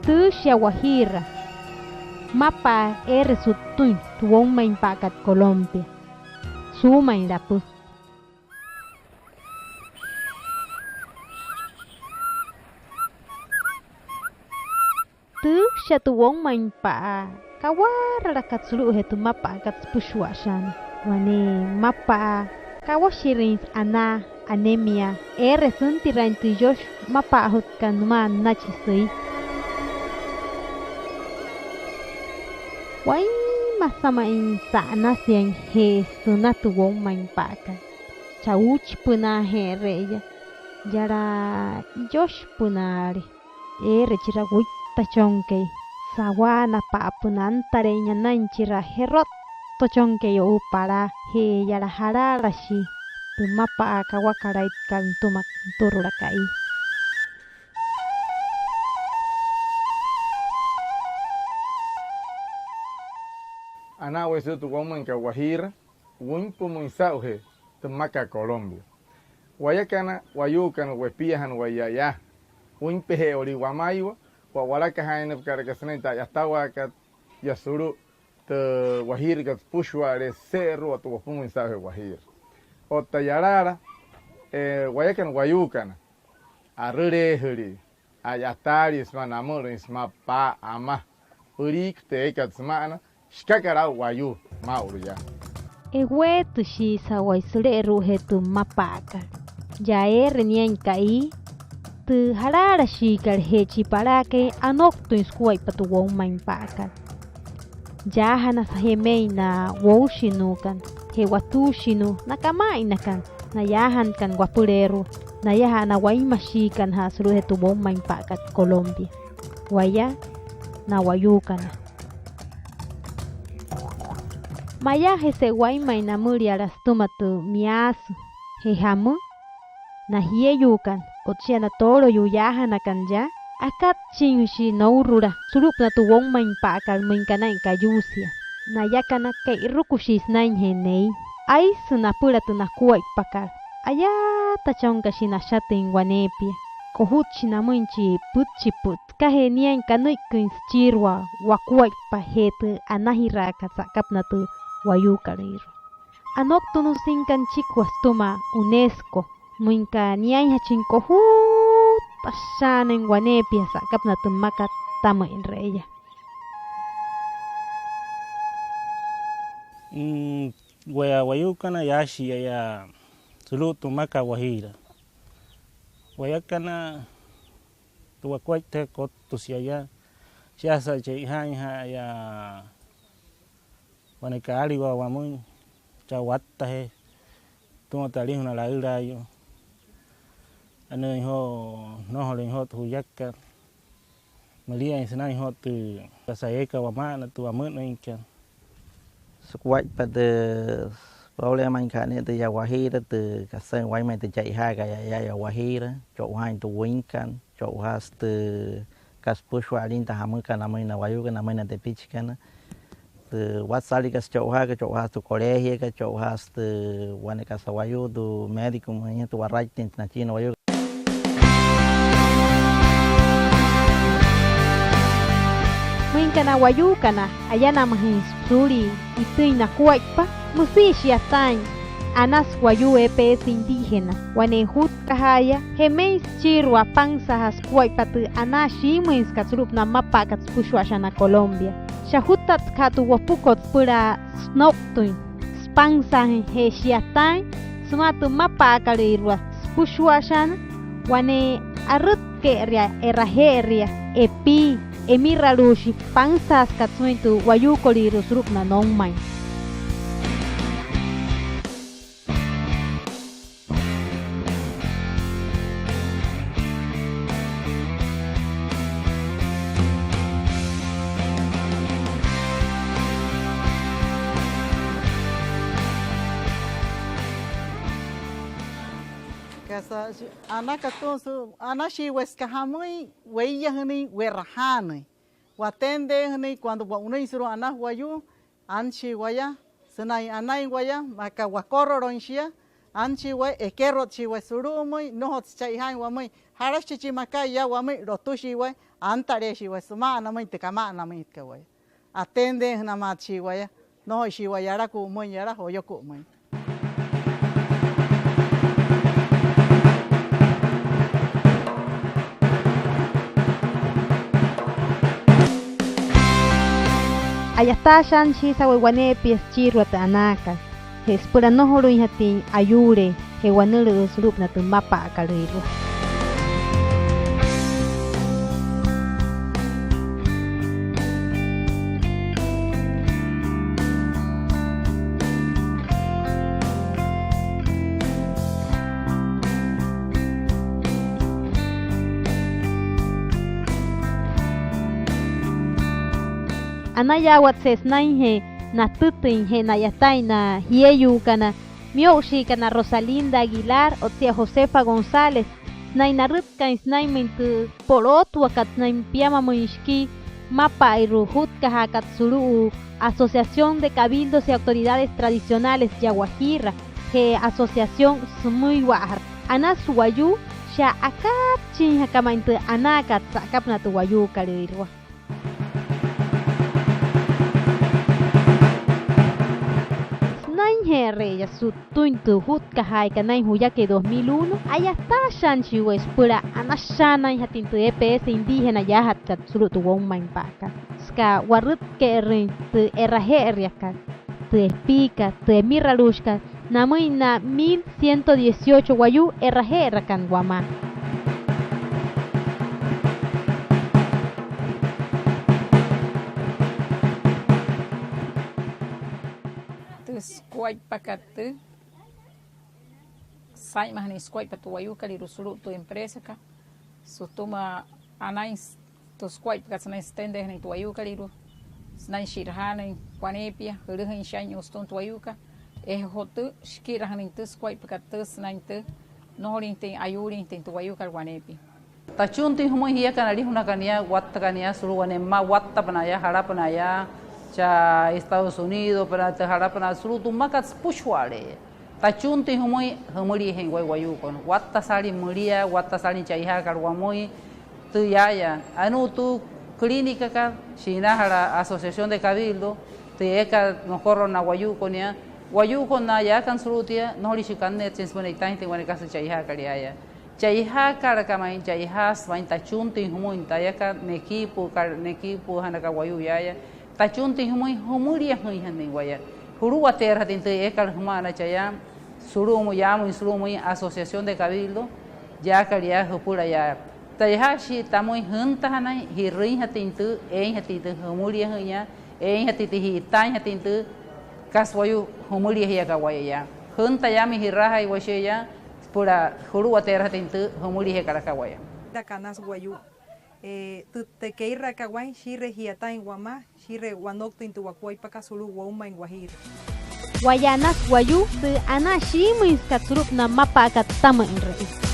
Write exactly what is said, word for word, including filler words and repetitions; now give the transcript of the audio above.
Tüü shia Wajiira, mmapa'a eere su'ttüin tü woumainpa'akat Colombia. Suumain lapü. Tüü shia tü woumainpa'a kawaralakat sulu'ujee tü mmapa'akat süpüshua'ashaana. Wane mmapa'a kawashirüin anaa, anemia, eere süntiraain tü iyoshi mmapa'ajutkat nümaa nünachi süi. Wainmasa ma'i sa'anasiain je süna tü woumainpa'akat. Chaa uuchipünaaje'ere'eya, yala iyoshipünaale. Eere chira wüittachonkai, sawaanapa'apünaa antaleein anain chira jerottochonkai o'u palaa, je yala jalaalashii tü mmapa'a kawakalaitkat nütüma nütürula ka'i. Anaa waya sulu'u tü woumainkat Wajiira wüinpümüin saa'ujee tü mmakat Colombia. Wayakana wayuukana wepiajana waya yaa, wüinpeje'ewalii wamaiwa wa'walakajaainapakalaka sünain tü a'yatawaakat yaa sulu'u tü Wajiirakat süpüshua'ale'e süse'eru'u otta wopumüin saa'ujee Wajiira. Otta yalaala, eh, wayakana wayuukana, arüleejülii, a'yataalii sümaa namülüin sümaa pa'a, ama, püliikü tü eekat süma'ana, shikakat aa'u wayuu maa'ulu yaa. Eweetüshiisawai süle'eru'ujee tü mmapa'akat. Yaa eere niain ka'i, tü jalaalashiikat je chi palaakai, anouktüin sukuaippa tü woumainpa'akat. Yaajanasa jemein na woushinuukana je watuushinuu, na kama'ainakana, na yaajanakana wapüleerua, nayaja'a na wainmashiikanaja'a sulu'ujee tü woumainpa'akat Colombia. Waya na wayuukana. Mayajese'e wainmain namüliala sütüma tü miaasü je jamü, na jieyuukana otta shia na tooloyuu yaajanakana yaa, akatchinjüshii nourula sulu'upünaa tü woumainpa'akat müin aka naa'in kayuusia. Nayakana, ke'irukushii sünainjee nei. Aisü napüla tü nakuaippakat. Ayaatachonkashi nashatüin waneepia. Kojutshi namüin chi pütchipü'ü sükajee niain kanüikküin süchiirua wakuaippa je tü anajiraakat sa'akapünaa tü wayuukolüirua. Anouktünüsüinka nüchikua sütüma UNESCO müin aka niainjachin kojutashaanain waneepia sa'akapünaa tü mmakat tamüinre'eya. Mm, waya wayuukana yaashi'iya yaa sulu'u tü mmakat Wajiira. Wayakana tü wakuaippakat kottüshia yaa, shiasa che'ojaainja'a yaa wane kaaliwaa wamüin chaa wattajee sütüma tü alijuna laülaayuu. Anüüin joo, nnojolüin joo tü juyakat, müliain sünain joo tü kasa eekat wama'ana, tü wamünüinkat. Sukuaippa tü problemainkat ne'e tü yaa Wajiira, tü kasain wainmain tü che'ojaakat yaa, yaa, yaa Wajiira, cho'ujaain tü wüinkat, cho'ujaasü tü aka süpüshua alin tü jamükat namüin na wayuukana, namüin na tepichikana. Tü watsalikat sücho'ujaakat, cho'ujaasü tü colegiokat, cho'ujaasü tü wane kasa wayuu, tü médico müinjatü waraittüin tü nachii na wayuu. Müin aka na wayuukana ayanamajüin suulia itüin nakuaippa, müsia shi'yataain Anas Wayuu E P S indígena, wane jutkajaaya, jemein süchiirua apansaajaa sukuaippa tü anaa shiimüinsükat sulu'upünaa mmapa'akat süpüshua'ashaana Colombia. Shia ajutatkaja'a tü wopukot süpüla sünouktüin, süpansaajüin je shi'yataain sümaa tü mmapa'akalüirua süpüshua'ashaana, wane arütke'eria, e'raje'eria, epii, emiraluushi pansaasükat sümüin tü wayuukolüirua sulu'upünaa noumain. Kasa, anaka tüü sü, anashii waya süka jamüin, weiyajünüin, we'rajaanüin, watendeejünüin, cuando wo'unüin sulu'u Anas Wayuu, anshii waya sünain anain waya maa aka wakoroloin shia, anshii waya, ekerotshii waya sulu'umüin, nnojotsü che'ojaain wamüin jalashi chi makat yaa wamüin, lotüshii waya, Antaleeshii waya sümaa namüin tü kama'anamüinjatkat waya. Atendeejünamaatshii waya, nnojoishii waya yalaku'umüin yala joyoku'umüin. A'yataashaanüshiisa waya waneepia süchiirua tü anaakat je süpüla nnojolüinjatüin ayuulii je wanülüü sulu'upünaa tü mmapa'akalüirua. Anayaawatse sünainjee natütüin je na'yataain na jieyuukana miyo'ushiikana Rosalinda Aguilar otsia Josefa González, sünain narütkain sünainmüin tü polootwakat sünain piamamüin shikii mmapa'airua jutkajaakat sulu'u Asociación de Cabildos y Autoridades Tradicionales yaa Wajiira je Asociación Sümüiwa'ajat Anas Wayuu, shia akaatchinjaka ma'i tü anaakat sa'akapünaa tü wayuukolüirua. Sünainje'ere'eya sütüin tü jutkajaaikat naa'in juyakai dos mil uno, a'yataashaanüshii waya süpüla anashaanainjatüin tü E P S indígena yaajatkat sulu'u tü woumainpa'akat, süka warütke'erüin tü e'raje'eriakat, tü epiikat, tü emiraluushikat namüin na mil ciento dieciocho wayuu e'raje'erakana wamaa. Tü sukuaippakat tüü, saa'inmajünüin sukuaippa tü wayuukolüirua sulu'u tü empresakat sütüma anain tü sukuaippakat sünain sütendeejünüin tü wayuukolüirua, sünain shi'rajaanüin waneepia, jülüjüin shia'inyuu sütüma tü wayuukat, je joo tü, shikirajünüin tü sukuaippakat tüü sünain tü nnojolüinjatüin ayuulinjatüin tü wayuukat waneepia. Tachuntüin jümüin jiakana alijunakana yaa, wattakana yaa sulu'u wane mma wattapünaa yaa, jalapünaa yaa chaa Estados Unidos pünaa, tü jalapünaa sulu'u tü mmakat süpüshua'ale'eya. Tachuntüin jümüin jümüliajeein waya wayuukana. Watta saalin müliaa, watta saalin che'ojaakat wamüin tü yaaya. Anuu tü clínicakat shi'inaajala Asociación de Cabildo, tü eekat nokorolo na wayuukana yaa. Wayuukana na yaakana sulu'u tia, nnojoliishii kanneetsein süpüla ne'itaainjatüin wane kasa che'ojaakat yaaya. Che'ojaakalaka ma'i, che'ojaasü ma'i, tachuntüin jümüin tayakat, nekiipü'ükat, nekiipü'üjanaka wayuu yaaya. Tachuntüin jümüin jümüliajüinjatüin waya, juluwateerüjatüin tü eekat jüma'ana chaya sulu'umüin, yaamüin sulu'umüin Asociación de Cabildo yaakat yaa jüpüla yaa. Te'iyajashii tamüin jüntajanain ji'rüinjatüin tü, eeinjatüin tü jümüliajüin yaa, eeinjatüin tü ji'itaainjatüin tü kasa wayuu jümüliajiakat waya yaa. Jünta yaamüin ji'raajai waya shia yaa süpüla juluwateerüjatüin tü jümüliajiakat aka waya. Anas Wayuu. Tü, tü kee'irakaawain, shii'iree ji'yataain wamaa, shii'iree wanouktüin tü wakuaippakat sulu'u woumain Wajiira. Waya Anas Wayuu, tü anaa shiimüinsükat sulu'upünaa mmapa'akat sütamüinrüin.